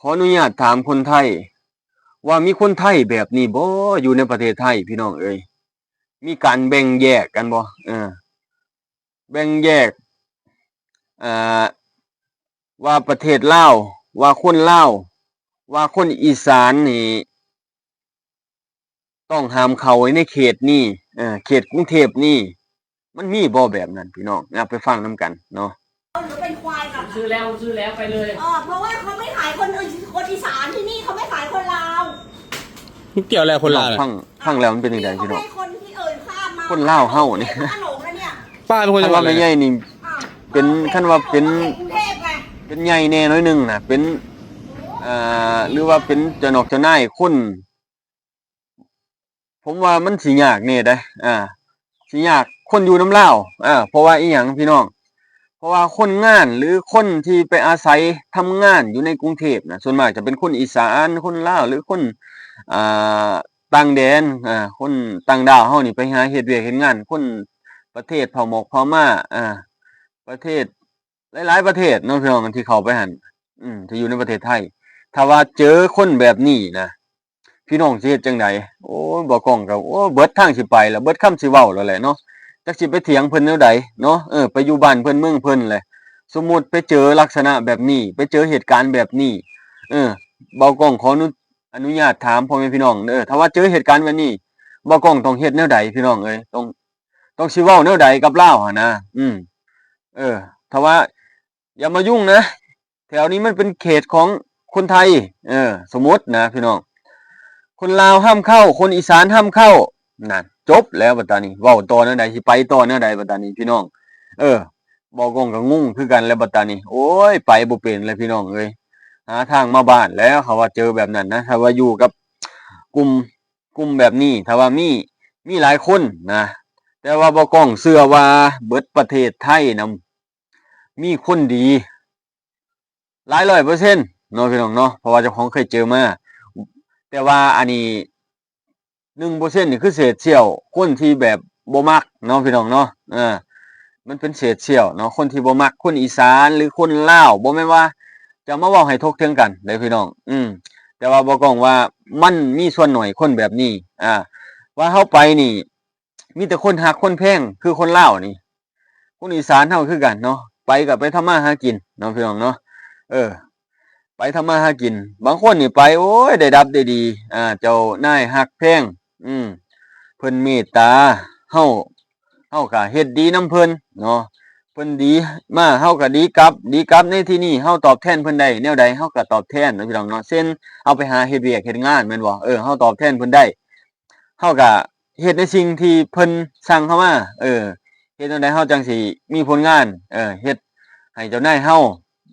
ຂໍອະນຸຍາດຖາມຄົນໄທ ວ່າມີຄົນໄທແບບນີ້ບໍ່ ຢູ່ໃນປະເທດໄທ ພີ່ນ້ອງເອີຍ? ມີການແບ່ງແຍກກັນບໍ່? ເອີ ແບ່ງແຍກ ອ່າ ວ່າປະເທດລາວ ວ່າຄົນລາວ ວ່າຄົນອີສານນີ້ ຕ້ອງຫ້າມເຂົ້າໃນເຂດນີ້ ເອີ ເຂດກຸງເທບນີ້ ມັນມີບໍ່ແບບນັ້ນ ພີ່ນ້ອງ? ນະ ໄປຟັງນຳກັນເນາະ. หรือเป็นควายกับ ซื้อแล้ว ซื้อแล้ว ไปเลย เออ เพราะว่าเขาไม่ขายคนอื่น คนอีสานที่นี่เขาไม่ขายคนลาว มันเกี่ยวอะไรคนลาวน่ะ ฟัง ฟังแล้วมันเป็นจั่งใด๋ พี่น้อง คนที่เอิ้นข้ามมา คนลาวเฮานี่ ขนมแล้วเนี่ย ป้าเป็นคนจังหวัดอะไรเนี่ย คันว่าแม่ใหญ่นี่ อ่ะ เป็น คันว่าเป็น กรุงเทพฯไง เป็นใหญ่แน่น้อยหนึ่งนะ เป็น เอ่อ หรือว่าเป็นเจ้านอกเจ้านายคน ผมว่ามันสิยากแน่เด้ อ่า สิยากคนอยู่นำลาว อ่า เพราะว่าอิหยังพี่น้อง เพราะว่าคนงานหรือคนที่ไปอาศัยทำงานอยู่ในกรุงเทพฯนะ ส่วนมากจะเป็นคนอีสาน คนลาว หรือคน อ่า ต่างแดน อ่า คนต่างด้าวเฮานี่ไปหาเฮ็ดเวียกเฮ็ดงาน คนประเทศพม่า พม่า อ่า ประเทศ หลายๆ ประเทศเนาะพี่น้อง ที่เข้าไปหั่น อืม ที่อยู่ในประเทศไทย ถ้าว่าเจอคนแบบนี้นะ พี่น้องสิเฮ็ดจั่งใด๋? โอ้ย บ่าวก้องก็ โอ้ย เบิดทางสิไปแล้ว เบิดคำสิเว้าแล้วแหละเนาะ จักสิไปเถียงเพิ่นแนวใด๋เนาะ เออ ไปอยู่บ้านเพิ่นเมืองเพิ่นแหละ สมมุติไปเจอลักษณะแบบนี้ ไปเจอเหตุการณ์แบบนี้ เออ บ่าวก้องขออนุ อนุญาตถามพ่อแม่พี่น้องเด้อ ถ้าว่าเจอเหตุการณ์แบบนี้ บ่าวก้องต้องเฮ็ดแนวใด๋พี่น้องเอ้ย ต้อง ต้องสิเว้าแนวใด๋กับลาวหั่นนะ อืม เออ ถ้าว่า อย่ามายุ่งนะ แถวนี้มันเป็นเขตของคนไทย เออ สมมุตินะพี่น้อง คนลาวห้ามเข้า คนอีสานห้ามเข้า นั่น จบแล้วบัดตานี้ เว้าต่อแนวใด๋ สิไปต่อแนวใด๋บัดตานี้พี่น้อง เออ บ่าวก้องก็งงคือกันแล้วบัดตานี้ โอ้ย ไปบ่เป็นแล้วพี่น้องเอ้ย หาทางมาบ้านแล้ว ถ้าว่าเจอแบบนั้นนะ ถ้าว่าอยู่กับกลุ่ม กลุ่มแบบนี้ ถ้าว่ามี มีหลายคนนะ แต่ว่าบ่าวก้องเชื่อว่าเบิดประเทศไทยนะ มีคนดีหลายร้อยเปอร์เซ็นต์เนาะพี่น้องเนาะ เพราะว่าเจ้าของเคยเจอมา แต่ว่าอันนี้หนึ่งเปอร์เซ็นต์ นี่คือเศษเสี้ยว คนที่แบบบ่มักเนาะพี่น้องเนาะ เออ มันเป็นเศษเสี้ยวเนาะ คนที่บ่มัก คนอีสานหรือคนลาว บ่แม่นว่าจะมาเว้าให้ถกเถียงกันเด้อพี่น้อง อืม แต่ว่าบ่าวก้องว่ามันมีส่วนน้อยคนแบบนี้ อ่า ว่าเฮาไปนี่ มีแต่คนฮักคนแพง คือคนลาวนี่ คนอีสานเฮาคือกันเนาะ ไปก็ไปทำมาหากินเนาะพี่น้องเนาะ เออ ไปทำมาหากิน บางคนนี่ไป โอ้ย ได้ดับได้ดี อ่า เจ้านายฮักแพง อืม เพิ่นเมตตาเฮา เฮาก็เฮ็ดดีนำเพิ่นเนาะ เพิ่นดีมา เฮาก็ดีกลับ ดีกลับในที่นี้ เฮาตอบแทนเพิ่นได้แนวใด เฮาก็ตอบแทนเนาะพี่น้องเนาะ เช่น เฮาไปหาเฮ็ดเวียกเฮ็ดงานแม่นบ่ เออ เฮาตอบแทนเพิ่นได้ เฮาก็เฮ็ดในสิ่งที่เพิ่นสั่งเฮามา เออ เฮ็ดจั่งใดเฮาจั่งสิมีผลงาน เออ เฮ็ดให้เจ้านายเฮา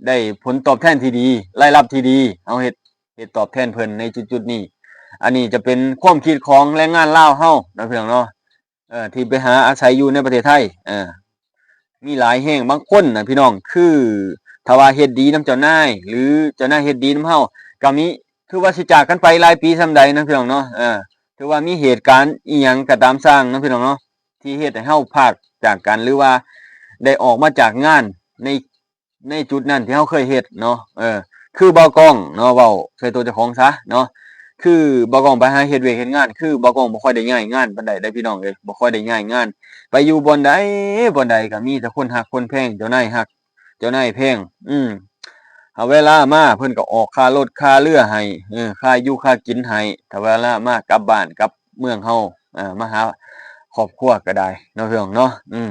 ได้ผลตอบแทนที่ดี รายรับที่ดี เฮาเฮ็ด เฮ็ดตอบแทนเพิ่นในจุดๆ นี้ อันนี้จะเป็นความคิดของแรงงานลาวเฮาเนาะพี่น้องเนาะ เอ่อ ที่ไปหาอาศัยอยู่ในประเทศไทย เอ่อ มีหลายแฮง บางคนน่ะพี่น้อง คือถ้าว่าเฮ็ดดีนำเจ้านาย หรือเจ้านายเฮ็ดดีนำเฮา ก็มี ถือว่าสิจากกันไปหลายปีส่ำใดเนาะพี่น้องเนาะ เอ่อ ถือว่ามีเหตุการณ์อิหยังก็ตามซ่างเนาะพี่น้องเนาะ ที่เฮ็ดให้เฮาพรากจากกัน หรือว่าได้ออกมาจากงานใน ในจุดนั้นที่เฮาเคยเฮ็ดเนาะ เออ คือบ่าวก้องเนาะ เว้าใส่ตัวเจ้าของซะเนาะ คือบ่าวก้องไปหาเฮ็ดเวียกเฮ็ดงาน คือบ่าวก้องบ่ค่อยได้ย้ายงานปานใดเด้อพี่น้องเอ้ย บ่ค่อยได้ย้ายงาน ไปอยู่บ่อนใดบ่อนใดก็มีแต่คนฮักคนแพง เจ้านายฮัก เจ้านายแพง อืม ถ้าเวลามาเพิ่นก็ออกค่ารถค่าเรือให้ เออ ค่าอยู่ค่ากินให้ ถ้าเวลามากลับบ้านกลับเมืองเฮา เออ มาหาครอบครัวก็ได้เนาะพี่น้องเนาะ อืม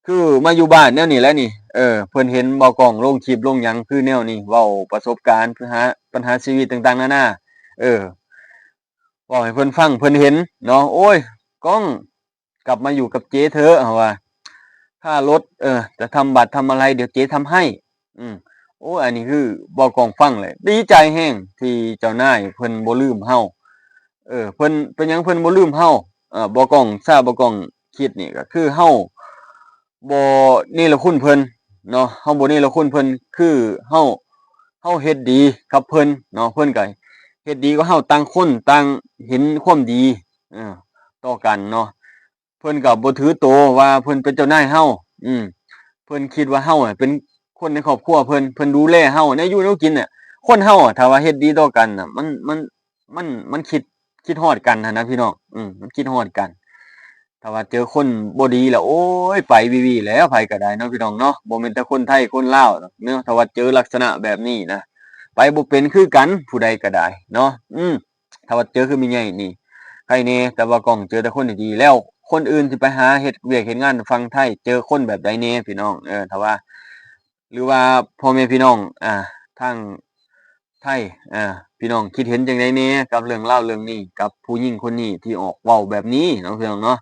คือมาอยู่บ้านแนวนี้แหละนี่ เออ เพิ่นเห็นบ่าวก้องลงคลิปลงหยังคือแนวนี้ เว้าประสบการณ์ ปัญหา ปัญหาชีวิตต่างๆ นานา เออ เว้าให้เพิ่นฟัง เพิ่นเห็นเนาะ โอ๊ย ก้อง กลับมาอยู่กับเจ๊เถอะ เฮาว่า ค่ารถ เออ จะทำบัตรทำอะไร เดี๋ยวเจ๊ทำให้ อืม โอ้ อันนี้คือบ่าวก้องฟังแล้วดีใจแฮงที่เจ้านายเพิ่นบ่ลืมเฮา เออ เพิ่น เป็นหยังเพิ่นบ่ลืมเฮา เออ บ่าวก้อง ถ้าบ่าวก้องคิดนี่ก็คือเฮาบ่เนรคุณเพิ่นเนาะ เฮาบ่เนรคุณเพิ่น คือเฮา เฮาเฮ็ดดีกับเพิ่นเนาะ เพิ่นก็เฮ็ดดีกับเฮา ต่างคนต่างเห็นความดี เออ ต่อกันเนาะ เพิ่นก็บ่ถือโตว่าเพิ่นเป็นเจ้านายเฮา อืม เพิ่นคิดว่าเฮาอะเป็นคนในครอบครัวเพิ่น เพิ่นดูแลเฮา แนวอยู่แนวกินน่ะ ຄົນເຮົາອະ ຖ້າວ່າເຮັດດີຕໍ່ກັນນະ ມັນ ມັນ ມັນ ມັນຄິດ ຄິດຮອດກັນຫັ້ນນະພີ່ນ້ອງ ອືມ ມັນຄິດຮອດກັນ. ຖ້າວ່າເຈີຄົນບໍ່ດີແລ້ວ ໂອ້ຍ ໄປວີໆແລ້ວ ໃຜກໍໄດ້ເນາະພີ່ນ້ອງເນາະ ບໍ່ແມ່ນແຕ່ຄົນໄທຄົນລາວເນາະ. ຖ້າວ່າເຈີລັກສະນະແບບນີ້ນະ ໄປບໍ່ເປັນຄືກັນ ຜູ້ໃດກໍໄດ້ເນາະ ອືມ. ຖ້າວ່າເຈີຄືແມ່ໃຫຍ່ນີ້ ໃຄແດ່ ແຕ່ວ່າກ້ອງເຈີແຕ່ຄົນດີໆ ແລ້ວຄົນອື່ນທີ່ໄປຫາເຮັດວຽກເຮັດງານຝັ່ງໄທ ເຈີຄົນແບບໃດແດ່ພີ່ນ້ອງ? ເອີ ຖ້າວ່າ ຫຼືວ່າພໍ່ແມ່ພີ່ນ້ອງ ອ່າ ທາງໄທ ອ່າ ພີ່ນ້ອງຄິດເຫັນຈັ່ງໃດແດ່ກັບເລື່ອງລາວເລື່ອງນີ້ ກັບຜູ້ຍິງຄົນນີ້ທີ່ອອກເວົ້າແບບນີ້ເນາະ ພີ່ນ້ອງເນາະ.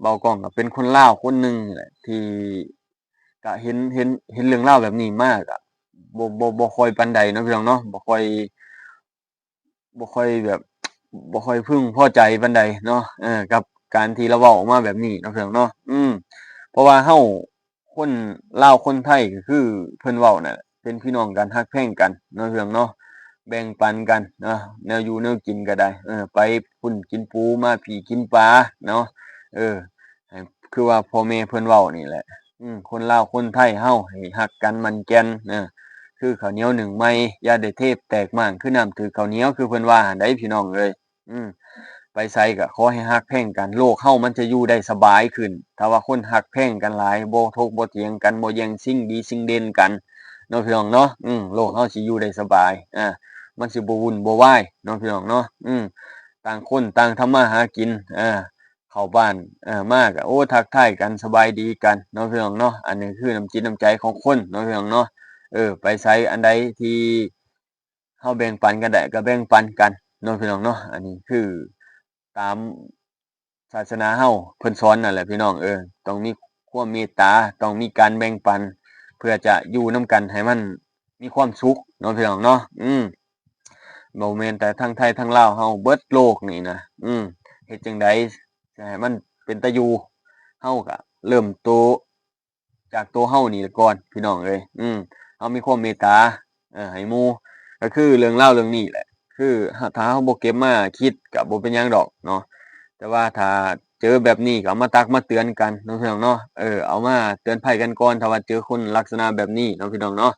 ເວົ້າກ້ອງກໍເປັນຄົນລາວຄົນໜຶ່ງແຫຼະ ທີ່ກະເຫັນ ເຫັນ ເຫັນເລື່ອງລາວແບບນີ້ມາ ກະບໍ່ ບໍ່ ບໍ່ຄ່ອຍປານໃດເນາະ ພີ່ນ້ອງເນາະ ບໍ່ຄ່ອຍ ບໍ່ຄ່ອຍແບບ ບໍ່ຄ່ອຍເພິ່ງພໍໃຈປານໃດເນາະ ເອີ ກັບການທີ່ລາວເວົ້າອອກມາແບບນີ້ເນາະ ພີ່ນ້ອງເນາະ ອືມ. ເພາະວ່າເຮົາ ຄົນລາວຄົນໄທ ກໍຄືເພິ່ນເວົ້ານັ້ນແຫຼະ ເປັນພີ່ນ້ອງກັນ ຮັກແພງກັນເນາະ ພີ່ນ້ອງເນາະ ແບ່ງປັນກັນເນາະ ແນວຢູ່ແນວກິນກໍໄດ້ ເອີ ໄປພຸ້ນກິນປູ ມາພີ້ກິນປາເນາະ ເອີ ໃຫ້ ຄືວ່າພໍ່ແມ່ເພິ່ນເວົ້ານີ້ແຫຼະ ອືມ ຄົນລາວຄົນໄທເຮົາໃຫ້ຮັກກັນໝັ້ນແກ່ນ ເອີ ຄືເຂົ້າໜຽວໜຶ້ງໃໝ່ ຢ່າໄດ້ເທແຕກມ້າງ ຄືນ້ຳຖືກເຂົ້າໜຽວ ຄືເພິ່ນວ່າຫັ້ນໃດ໋ ພີ່ນ້ອງເອີຍ. ອືມ ໄປໃສກໍຂໍໃຫ້ຮັກແພງກັນ ໂລກເຮົາມັນຈະຢູ່ໄດ້ສະບາຍຂຶ້ນ ຖ້າວ່າຄົນຮັກແພງກັນຫຼາຍ ບໍ່ຖົກບໍ່ຖຽງກັນ ບໍ່ແຍ່ງຊິງດີຊິງເດັ່ນກັນເນາະ ພີ່ນ້ອງເນາະ ອືມ ໂລກເຮົາຊິຢູ່ໄດ້ສະບາຍ ອ່າ ມັນຊິບໍ່ວຸ່ນບໍ່ວາຍເນາະ ພີ່ນ້ອງເນາະ ອືມ ຕ່າງຄົນຕ່າງທຳມາຫາກິນ ອ່າ ເຂົ້າບ້ານ ເອີ ມາກໍ ໂອ້ ທັກທາຍກັນ ສະບາຍດີກັນເນາະ ພີ່ນ້ອງເນາະ ອັນນີ້ຄືນ້ຳຈິດນ້ຳໃຈຂອງຄົນເນາະ ພີ່ນ້ອງເນາະ ເອີ ໄປໃສອັນໃດທີ່ເຮົາແບ່ງປັນກັນໄດ້ກໍແບ່ງປັນກັນເນາະ ພີ່ນ້ອງເນາະ ອັນນີ້ຄືຕາມ ສາສະໜາເຮົາເພິ່ນສອນນັ້ນແຫຼະ ພີ່ນ້ອງເອີຍ ຕ້ອງມີຄວາມເມດຕາ ຕ້ອງມີການແບ່ງປັນ ເພື່ອຈະຢູ່ນຳກັນໃຫ້ມັນມີຄວາມສຸກເນາະ ພີ່ນ້ອງເນາະ ອືມ ບໍ່ແມ່ນແຕ່ທາງໄທທາງລາວເຮົາ ເບິດໂລກນີ້ນະ ອືມ ເຮັດຈັ່ງໃດຊິໃຫ້ມັນເປັນຕາຢູ່ ເຮົາກະເລີ່ມໂຕ ຈາກໂຕເຮົານີ້ແຫຼະກ່ອນ ພີ່ນ້ອງເອີຍ ອືມ ເຮົາມີຄວາມເມດຕາ ເອີ ໃຫ້ໝູ່ ກໍຄືເລື່ອງລາວເລື່ອງນີ້ແຫຼະ ຄື ຖ້າເຮົາບໍ່ເກັບມາຄິດກໍບໍ່ເປັນຫຍັງດອກເນາະ ແຕ່ວ່າຖ້າເຈີແບບນີ້ກໍເອົາມາຕັກມາເຕືອນກັນເນາະ ພີ່ນ້ອງເນາະ ເອີ ເອົາມາເຕືອນໄພກັນກ່ອນ ຖ້າວ່າເຈີຄົນລັກສະນະແບບນີ້ເນາະ ພີ່ນ້ອງເນາະ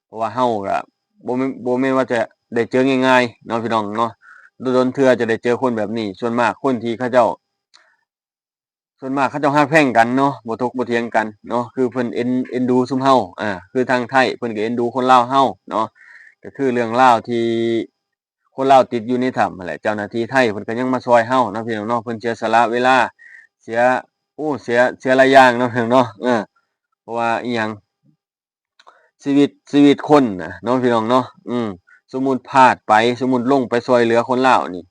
ເພາະວ່າເຮົາກໍບໍ່ແມ່ນ ບໍ່ແມ່ນວ່າຈະໄດ້ເຈີງ່າຍໆເນາະ ພີ່ນ້ອງເນາະ ດົນໆເທື່ອຈະໄດ້ເຈີຄົນແບບນີ້ ສ່ວນມາກຄົນທີ່ເຂົາເຈົ້າ ສ່ວນມາກເຂົາເຈົ້າຮັກແພງກັນເນາະ ບໍ່ຖົກບໍ່ຖຽງກັນເນາະ ຄືເພິ່ນເອັນ ເອັນດູຊຸມເຮົາ ອ່າ ຄືທາງໄທເພິ່ນກໍເອັນດູຄົນລາວເຮົາເນາະ ກໍຄືເລື່ອງລາວທີ່ຄົນລາວຕິດຢູ່ໃນຖ້ຳຫັ້ນແຫຼະ ເຈົ້າໜ້າທີ່ໄທເພິ່ນກໍຍັງມາຊ່ອຍເຮົາເນາະ ພີ່ນ້ອງເນາະ ເພິ່ນເສຍສະຫຼະເວລາ ເສຍ ໂອ້ ເສຍ ເສຍຫຼາຍຢ່າງເນາະ ພີ່ນ້ອງເນາະ ເອີ ເພາະວ່າອີ່ຫຍັງ ຊີວິດ ຊີວິດຄົນນະເນາະ ພີ່ນ້ອງເນາະ ອືມ ສົມມຸດພາດໄປ ສົມມຸດລົງໄປຊ່ວຍເຫຼືອຄົນລາວນີ້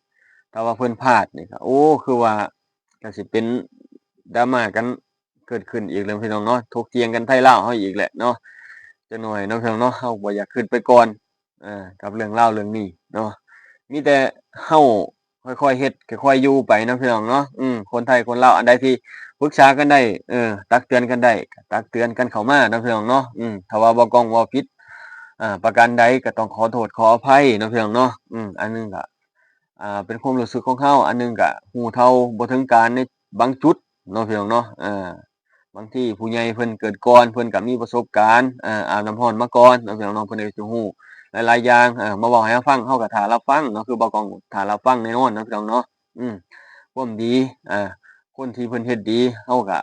ຖ້າວ່າເພິ່ນພາດນີ້ກໍ ໂອ້ ຄືວ່າກໍຊິເປັນດຣາມາກັນເກີດຂຶ້ນອີກແລ້ວ ພີ່ນ້ອງເນາະ ຖົກຖຽງກັນໄທລາວເຮົາອີກແຫຼະເນາະ ຈັກໜ້ອຍເນາະ ພີ່ນ້ອງເນາະ ເຮົາບໍ່ຢາກຄິດໄປກ່ອນ ເອີ ກັບເລື່ອງລາວເລື່ອງນີ້ເນາະ ມີແຕ່ເຮົາ ຄ່ອຍໆເຮັດ ຄ່ອຍໆຢູ່ໄປເນາະ ພີ່ນ້ອງເນາະ ອືມ ຄົນໄທຄົນລາວ ອັນໃດທີ່ປຶກສາກັນໄດ້ ເອີ ຕັກເຕືອນກັນໄດ້ ກໍຕັກເຕືອນກັນເຂົ້າມາເນາະ ພີ່ນ້ອງເນາະ ອືມ ຖ້າວ່າບ່າວກ້ອງເວົ້າຜິດ ອ່າ ປະການໃດ ກໍຕ້ອງຂໍໂທດຂໍອະໄພເນາະ ພີ່ນ້ອງເນາະ ອືມ ອັນໜຶ່ງກໍ ອ່າ ເປັນຄວາມຮູ້ສຶກຂອງເຮົາ ອັນໜຶ່ງກໍຮູ້ເທົ່າບໍ່ເຖິງການໃນບາງຈຸດເນາະ ພີ່ນ້ອງເນາະ ເອີ ບາງທີຜູ້ໃຫຍ່ເພິ່ນເກີດກ່ອນ ເພິ່ນກໍມີປະສົບການ ເອີ ອາບນ້ຳຮ້ອນມາກ່ອນເນາະ ພີ່ນ້ອງເນາະ ເພິ່ນກໍຈະຮູ້ຫຼາຍໆຢ່າງ ເອີ ມາເວົ້າໃຫ້ເຮົາຟັງ ເຮົາກໍຖ້າຮັບຟັງເນາະ ຄືບ່າວກ້ອງຖ້າຮັບຟັງແນ່ນອນເນາະ ພີ່ນ້ອງເນາະ ອືມ ຄວາມດີ ອ່າ ຄົນທີ່ເພິ່ນເຮັດດີ ເຮົາກໍ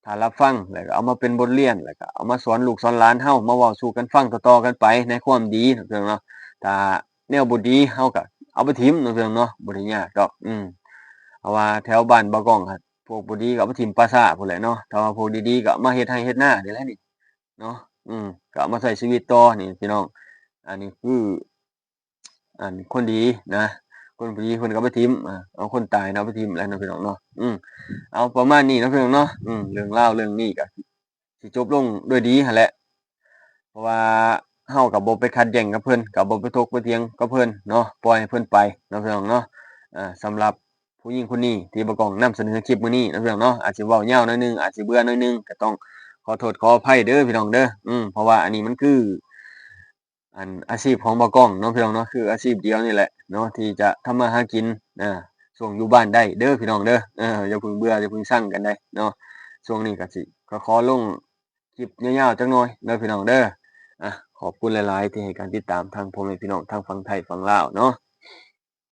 ຖ້າຮັບຟັງ ແລ້ວກໍເອົາມາເປັນບົດຮຽນ ແລ້ວກໍເອົາມາສອນລູກສອນຫຼານເຮົາ ມາເວົ້າສູ່ກັນຟັງຕໍ່ໆກັນໄປໃນຄວາມດີເນາະ ພີ່ນ້ອງເນາະ ຖ້າແນວບໍ່ດີ ເຮົາກໍເອົາໄປຖິ້ມເນາະ ພີ່ນ້ອງເນາະ ບໍ່ໄດ້ຍາກດອກ ອືມ ເພາະວ່າແຖວບ້ານບ່າວກ້ອງ ພວກບໍ່ດີກໍເອົາໄປຖິ້ມປ່າຊ້າພຸ້ນແຫຼະເນາະ ຖ້າວ່າພວກດີໆກໍເອົາມາເຮັດໄຮ່ເຮັດນານີ້ແຫຼະນີ້ເນາະ ອືມ ກໍເອົາມາໃຊ້ຊີວິດຕໍ່ນີ້ພີ່ນ້ອງ ອັນນີ້ຄື ອັນຄົນດີນະ ຄົນບໍ່ດີເພິ່ນກໍເອົາໄປຖິ້ມ ເອົາຄົນຕາຍນະເອົາໄປຖິ້ມແຫຼະເນາະ ພີ່ນ້ອງເນາະ ອືມ ເອົາປະມານນີ້ເນາະ ພີ່ນ້ອງເນາະ ອືມ ເລື່ອງລາວເລື່ອງນີ້ກໍ ຊິຈົບລົງດ້ວຍດີຫັ້ນແຫຼະ ເພາະວ່າເຮົາກໍບໍ່ໄປຂັດແຍ່ງກັບເພິ່ນ ກໍບໍ່ໄປຖົກໄປຖຽງກັບເພິ່ນເນາະ ປ່ອຍໃຫ້ເພິ່ນໄປເນາະ ພີ່ນ້ອງເນາະ ເອີ ສຳລັບຜູ້ຍິງຄົນນີ້ທີ່ບ່າວກ້ອງນຳສະເໜີຄລິບມື້ນີ້ເນາະ ພີ່ນ້ອງເນາະ ອາດຊິເວົ້າຍາວໜ້ອຍໜຶ່ງ ອາດຊິເບື່ອໜ້ອຍໜຶ່ງ ກໍຕ້ອງຂໍໂທດຂໍອະໄພເດີ ພີ່ນ້ອງເດີ ອືມ ເພາະວ່າອັນນີ້ມັນຄື ອັນອາຊີບຂອງບ່າວກ້ອງເນາະ ພີ່ນ້ອງເນາະ ຄືອາຊີບດຽວນີ້ແຫຼະເນາະ ທີ່ຈະທຳມາຫາກິນ ອ່າ ຊ່ວງຢູ່ບ້ານໄດ້ເດີ ພີ່ນ້ອງເດີ ເອີ ຢ່າເພິ່ງເບື່ອ ຢ່າເພິ່ງຊັງກັນໄດ໋ເນາະ ຊ່ວງນີ້ກໍຊິຂໍລົງຄລິບຍາວໆຈັກໜ້ອຍເດີ ພີ່ນ້ອງເດີ ອ່າ ຂໍ ຂອບຄຸນຫຼາຍໆທີ່ໃຫ້ການຕິດຕາມທາງພໍ່ແມ່ພີ່ນ້ອງທາງຝັ່ງໄທຝັ່ງລາວເນາະ.